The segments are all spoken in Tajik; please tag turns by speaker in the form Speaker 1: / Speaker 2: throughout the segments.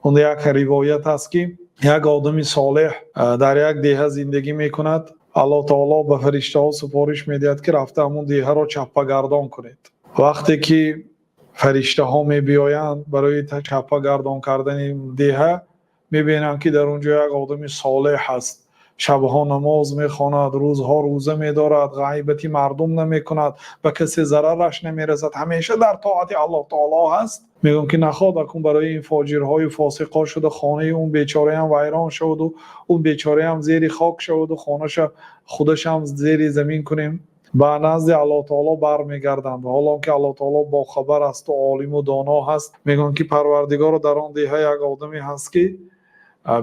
Speaker 1: Он як ривоят аст, ки як одами солеҳ дар як деҳа зиндагӣ мекунад. Аллоҳ таоло ба фариштаҳо супориш медиҳад, ки рафта ҳамон деҳаро чаппагардон кунед. Вақте ки фариштаҳо мебиёянд барои чаппагардон кардани деҳа, мебинанд, ки дар он ҷо як одами солеҳ ҳаст, шабҳо намоз мехонад, рӯзҳо рӯза медорад, ғайбати мардум намекунад, ба касе зарараш намерасад, ҳамеша дар тоати Аллоҳ таоло ҳаст. Мегӯям, ки нахоҳад акун барои ин фоҷирҳою фосиқҳо шуда, хонаи он бечораам вайрон шаваду он бечораам зери хок шаваду хонаша худашам зери замин кунем. Ба назди Аллоҳ таоло бармегарданд, ҳоло ки Аллоҳ таоло бохабар асту олиму доно ҳаст. Мегӯянд, ки Парвардигоро, дар он деҳа як одаме ҳаст, ки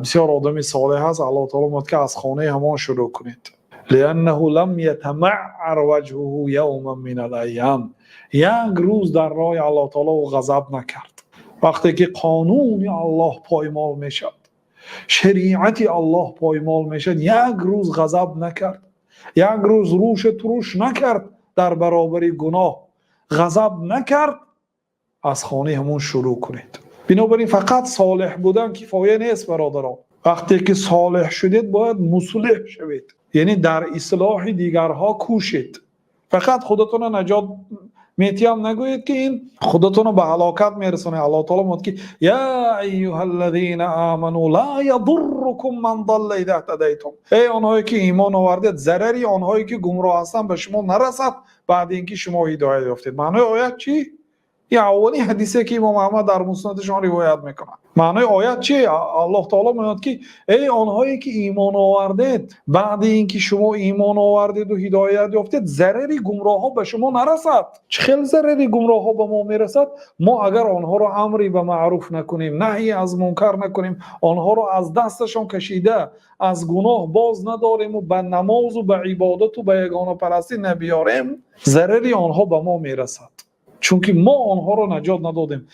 Speaker 1: бисёр одами солеҳ аст. Аллоҳ таоло мегӯяд, ки аз хонаи ҳамон шурӯъ кунед. لأنه لم يتمعر وجهه يوما من الأيام. Як рӯз дар роҳи Аллоҳ таоло ӯ ғазаб накард. Вақте ки қонуни Аллоҳ поймол мешавад, шариати Аллоҳ поймол мешавад, як рӯз ғазаб накард, як рӯз рӯша туруш накард, дар баробари гуноҳ ғазаб накард, аз хонаи ҳамон шурӯъ кунед. Бинобар ин фақат солеҳ будан кифоя нест, бародарон. Вақте ки солеҳ шудед, бояд муслиҳ шавед, яъне дар ислоҳи дигарҳо кӯшед. Фақат худатонро наҷот метиҳам нагӯед, ки ин худатонро ба ҳалокат мерасонед. Аллоҳ таоло мегӯяд, ки يا أيها الذين آمنوا لا يضركم من ضل إذا اهتديتم. Эй онҳое ки имон овардед, зарари онҳое ки гумроҳ ҳастанд, ба шумо нарасад, баъди ин ки шумо ҳидоят ёфтед. Маънои оят чӣ? Ин аввалин ҳадисе, ки имом Аҳмад дар муснадашон ривоят мекунад. Маънои оят чи? Аллоҳ таоло мегӯяд, ки эй онҳое ки имон овардед, баъди ин ки шумо имон овардеду ҳидоят ёфтед, зарари гумроҳҳо ба шумо нарасад. Чӣ хел зарари гумроҳҳо ба мо мерасад? Мо агар онҳоро амри ба маъруф накунем, наҳйи аз мункар накунем, онҳоро аз дасташон кашида, аз гуноҳ боз надорему ба намозу ба ибодату ба ягонапарастӣ набиёрем, зарари онҳо ба мо мерасад, чунки мо онҳоро наҷот надодем.